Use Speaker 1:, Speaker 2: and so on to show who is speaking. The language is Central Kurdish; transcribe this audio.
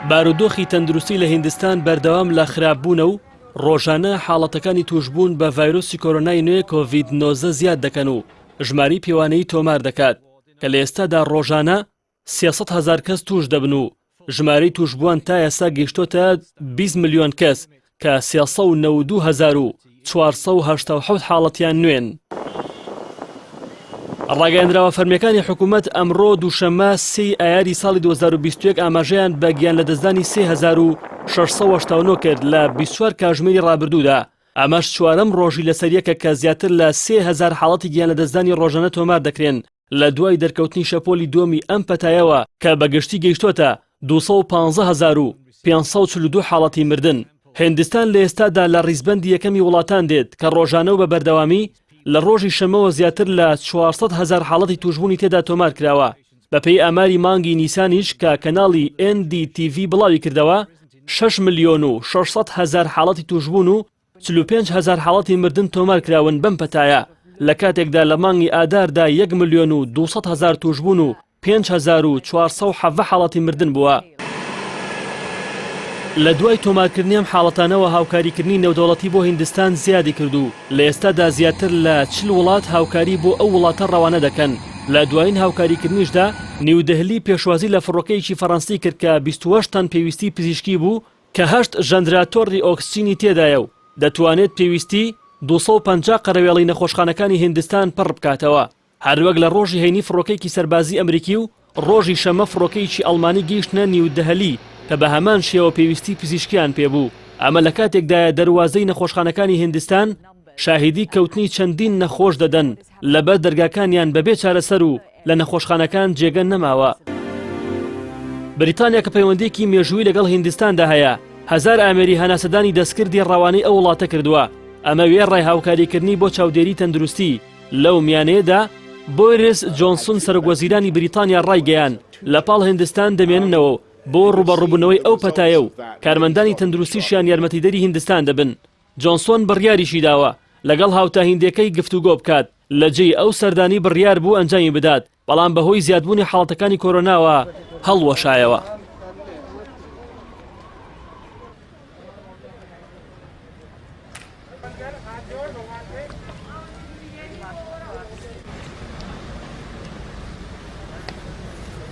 Speaker 1: بارودۆخی تەندروستی لە هیندستان بەردەوام لە خراپبوونە و ڕۆژانە حاڵەتەکانی تووشبوون بە ڤایرۆسی کۆرۆنای نوێ کۆڤید 19 زیاد دەکەن و ژمارەی پێوانەیی تۆمار دەکات کە لە ئێستادا ڕۆژانە 300 هەزار کەس تووش دەبن و ژمارەی تووشبووان تا ئێستا گەیشتۆتە 20 ملیۆن کەس کە 392,487 حاڵەتیان نوێن. ڕاگەیەندراوە فەرمیەکانی حکوومەت ئەمڕۆ دووشەممە سێی ئایاری ساڵی 2021 ئاماژەیان بە گیان لەدەستدانی 3689 کرد لە 24 کاژمێری ڕابردوودا ئەمەش چوارەم ڕۆژی لەسەر یەکە کە زیاتر لە 3000 حاڵەتی گیان لەدەستدانی ڕۆژانە تۆمار دەکرێن لە دوای دەرکەوتنی شەپۆلی دووەمی ئەم پەتایەوە کە بە گشتی گەیشتۆتە 215542 حاڵەتی مردن. هیندستان لە ئێستادا لە ڕیزبەندی یەکەمی وڵاتان دێت کە ڕۆژانە و بە بەردەوامی لە ڕۆژی شەممەوە زیاتر لە 400 هەزار حاڵەتی تووشبوونی تێدا تۆمار کراوە. بەپێی ئاماری مانگی نیسانیش کە کەناڵی NDTV بڵاوی کردەوە، 6 ملیۆن و 600 هەزار حاڵەتی تووشبوون و 45 هەزار حاڵەتی مردن تۆمار کراون بەم پەتایە، لە کاتێکدا لە مانگی ئاداردا 1 ملیۆن و 200 هەزار تووشبوون و 5417 حاڵەتی مردن بووە. لە دوای تۆمارکردنی ئەم حاڵەتانەوە هاوکاریکردنی نێودەوڵەتی بۆ هیندستان زیادی کرد و لە ئێستادا زیاتر لە 40 وڵات هاوکاری بۆ ئەو وڵاتە ڕەوانە دەکەن. لە دوایین هاوکاریکردنیشدا نیودەهلی پێشوازی لە فڕۆکەیەکی فەڕەنسی کرد کە 28 تەن پێویستی پزیشکی بوو کە هەشت ژەنراتۆڕی ئۆکسجینی تێدایە و دەتوانێت پێویستی 250 قەرەوێڵەی نەخۆشخانەکانی هیندستان پڕ بکاتەوە. هەروەک لە ڕۆژی هەینی فڕۆکەیەکی سەربازی ئەمریکی و ڕۆژی شەممە فڕۆکەیەکی ئەڵمانی گەیشتنە نیودەهلی کە بە هەمان شێوە پێویستی پزیشکیان پێبوو. ئەمە لە کاتێکدایە دەروازەی نەخۆشخانەکانی هیندستان شاهیدی کەوتنی چەندین نەخۆش دەدەن لەبەر دەرگاکانیان بەبێ چارەسەر و لە نەخۆشخانەکان جێگە نەماوە. بریتانیا کە پەیوەندییەکی مێژوویی لەگەڵ هیندستاندا هەیە، هەزار ئامێری هەناسەدانی دەستکردی ڕەوانەی ئەو وڵاتە کردووە، ئەمە وێڕای هاوکاریکردنی بۆ چاودێری تەندروستی. لەو میانەیەدا بۆریس جۆنسون سەرۆکوەزیرانی بریتانیا ڕایگەیاند، لە پاڵ هیندستان دەمێننەوە و بۆ ڕووبەڕووبوونەوەی ئەو پەتایە و کارمەندانی تەندروستیشیان یارمەتیدەری هیندستان دەبن. جۆنسۆن بڕیاریشی داوە لەگەڵ هاوتا هیندییەکەی گفتوگۆ بکات لە جێی ئەو سەردانەی بڕیار بوو ئەنجامی بدات، بەڵام بەهۆی زیادبوونی حاڵەتەکانی کۆرۆناوە هەڵوەشایەوە.